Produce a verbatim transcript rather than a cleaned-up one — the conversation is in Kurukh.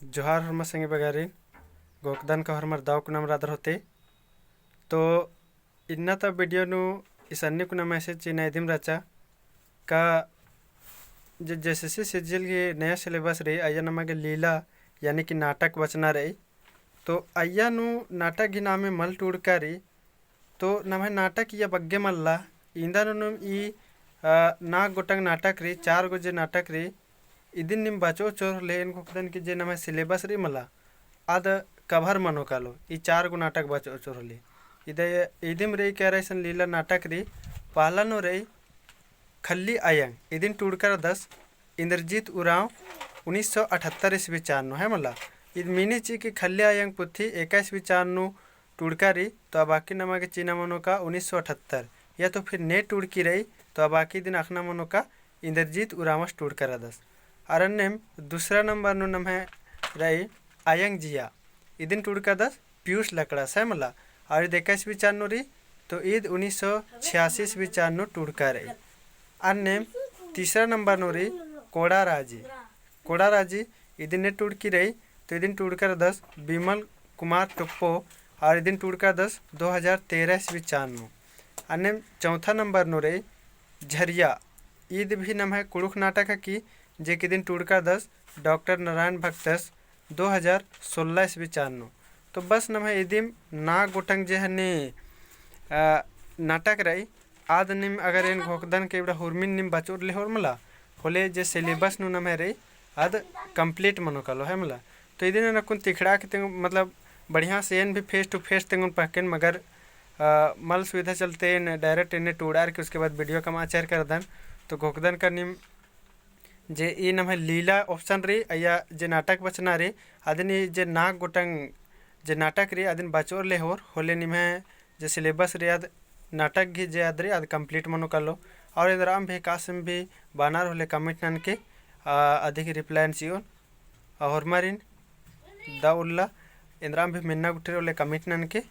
जोहार होरमा संगी बगारिन, घोखदन का होरमर दव कुना मल रअदर होले। तो इन्ना ता video नू इसन्नी कुना message चिअना इदिम रहचा का जे JSSC CGL गही नया syllabus रई, अइय्या नमा गे लीला यानी कि नाटक बचना रई। तो अइय्या नू नाटक गही नामे मल टूड़का रई, तो नम्है नाटक इय्या बग्गे मल्ला। इन्दा नू नीम ई, अ, नाग गोटंग नाटक रई, चार गो जे नाटक रई, इदिन नीम बचओ चोर होले एन घोखदन कि जे नम्है syllabus रई मला, आद cover मनो कालो, ई चार गो नाटक बचओ चोर होले। इदे, इदिम रई का रई सन लीला नाटक रई, पहला नू रई खल्ली अयंग, इदिन टूड़का रअदस इंद्रजीत उराँव उन्नीस सौ अठहत्तर ईस्वी चान नू, है मला। इद मिनी चिई कि खल्ली अयंग पुथी एका ईस्वी चान नू टूड़का रई, तो अबाकी नमा गे चिअना मनो का उन्नीस सौ अठहत्तर, या तो फिर ने टूड़की रई, तो अबाकी इदिन अख़ना मनो का इंद्रजीत उराँवस टूड़का रअदस। अरा अन्नेम दूसरा नंबर नू नम्है रई अयंग जिया, इदिन टूड़का रअदस पीयूष लकड़ास, है मला। और इद एका ईस्वी चान नू रई, तो ईद उन्नीस सौ छियासी ईस्वी चान नू टूड़का रई। अन्नेम तीसरा नंबर नू रई कोड़ा राजी। कोड़ा राजी इदिन ने टूड़की रई, तो इदिन टूड़का रअदस बिमल कुमार टोप्पो, और इदिन टूड़का रअदस दो हज़ार तेरह ईस्वी चान नू। अन्नेम चौथा नंबर नू रई झरिया, ईद भी नम्है कुँड़ुख़ नाटक हिकी, जे कि इदिन टूड़का रअदस डॉक्टर नारायण भक्तस दो हज़ार सोलह ईस्वी चान नू। तो बस नम्है इदिम नाग गोटंग जे हनी, अ, नाटक रई, आद नीम अगर एन घोखदन के इबड़ा हुरमिन नीम बचओर ले होर मला, होले जे syllabus नू नम्है रई, आद complete मनो कालो, है मला। तो इदिन अक्कुन तिखड़ा के तेंगो, मतलब, बढ़िया से एन भी face to face तेंगोन पहकेन, मगर, अ, मल सुविधा चलते एन direct एन्ने टूड़ार के उसके बाद video कमआ चेर करदन। तो घोखदन का नीम जे ई नम्है लीला option रई, अइय्या जे नाटक बचना रई, अदिन ई जे नाग गोटंग जे नाटक रई, अदिन बचओर ले होर, होले निम्है जे syllabus रई, आद नाटक गही जे आद रई, आद complete मनो कालो। और एन्दराम भी कासिम भी बानर होले comment ननके, आ, अदिक reply एन चिओन। और होरमारिन दव उल्ला एन्दराम भी मेन्ना गुट्ठिर होले comment ननके।